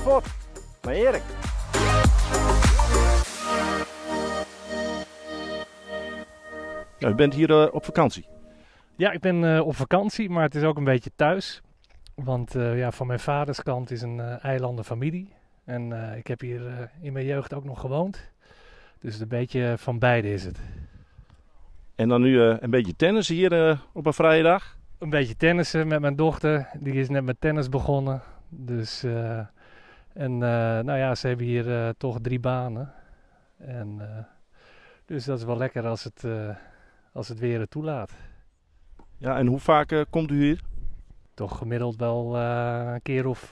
fuort mei Erik. Ja, u bent hier op vakantie. Ja, ik ben op vakantie, maar het is ook een beetje thuis. Want ja, van mijn vaders kant is een eilandenfamilie. En ik heb hier in mijn jeugd ook nog gewoond. Dus een beetje van beide is het. En dan nu een beetje tennissen hier op een vrije dag? Een beetje tennissen met mijn dochter. Die is net met tennis begonnen. Dus, en nou ja, ze hebben hier toch 3 banen. En, dus dat is wel lekker als het weer het toelaat. Ja, en hoe vaak komt u hier? Toch gemiddeld wel een keer of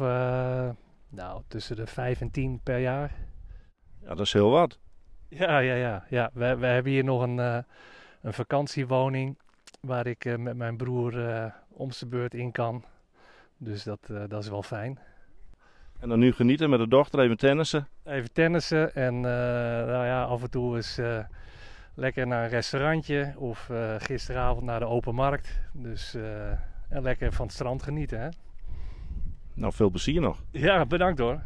nou, tussen de 5 en 10 per jaar. Ja, dat is heel wat. Ja, ja, ja. Ja, wij hebben hier nog een vakantiewoning waar ik met mijn broer om zijn beurt in kan. Dus dat is wel fijn. En dan nu genieten met de dochter, even tennissen? Even tennissen en nou ja, af en toe eens lekker naar een restaurantje of gisteravond naar de open markt. Dus en lekker van het strand genieten, hè? Nou, veel plezier nog. Ja, bedankt hoor.